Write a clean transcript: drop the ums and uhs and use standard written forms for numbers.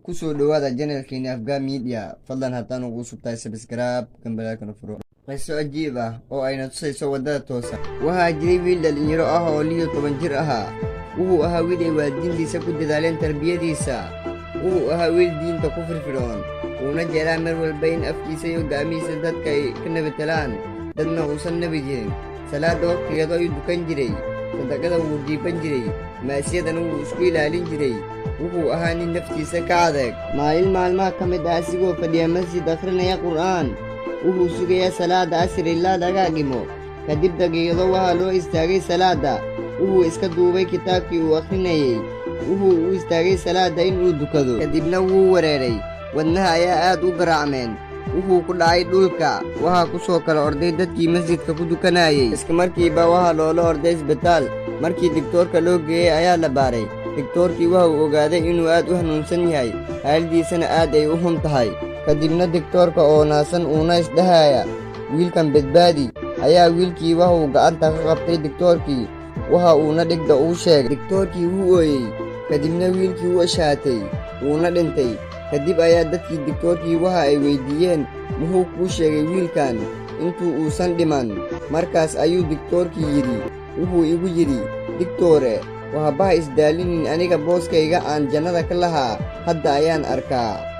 Kusoo dhowaada channelkeeni Afgaan Media. Fadlan haddaan ugu cusub tahay, subscribe, gambaleelkana furo. Qiso cajiib ah oo ayna tusayso waddada toosan. Waxaa jiray wiil dhalinyaro ah oo 16 jir ahaa. Wuxuu ahaa wiil ay waalidiintiisa ku dadaaleen tarbiyadiisa. Wuxuu ahaa wiil diinta ku firfircoon, wuuna jeclaa mar walba in afkiisa iyo gacmihiisa dadka ay ka nabadgalaan, dadna uusan nabi jirin. Salaadda waqtigeedu ayuu dukan jiray, sadaqada wuu dhiiban jiray, maasiyadana wuu isku ilaalin jiray. Wuxuu ahaa nin naftiisa ka adag. Maalin maalmaha ka mid ah, asigoo fadhiya masjid akhrinaya Qur'aan, wuxuu sugayaa salaadda asr ilaa laga dhimo. Kadib daqiiqado waxaa loo istaagay salaadda. Wuxuu iska duubay kitaabkii uu akhrinayey, wuxuu u istaagay salaadda inuu dukado. Kadibna wuu wareeray, wadnaha ayaa aad u garaacmeen, wuxuu ku dhacay dhulka. Waxaa ku soo kala orday dadkii masjidka ku dukanayey. Iska markiiba waxaa loola orday isbitaal. Markii digtoorka loo geeyey ayaa la baaray. Digtoorkii waxa uu ogaaday inuu aad u hanuunsan yahay, xaaladiisana aad ay u xun tahay. Kadibna digtoorka oo naasan uuna isdhahaya "Wiilkan badbaadi" ayaa wiilkii waxa uu gacanta ka qabtay digtoorkii, waxa uuna dhigda uu sheegay. Digtoorkii wuu ooyey. Kadibna wiilkii wuu ashaatay, wuuna dhintay. Kadib ayaa dadkii digtoorkii waxa ay weydiiyeen, "Muxuu kuu sheegay wiilkan intuu uusan dhiman?" Markaas ayuu digtoorkii yidhi, "Wuxuu igu yidhi, 'Digtoore, waxbaha isdaalinin, aniga booskayga aan jannada ka lahaa hadda ayaan arkaa.'"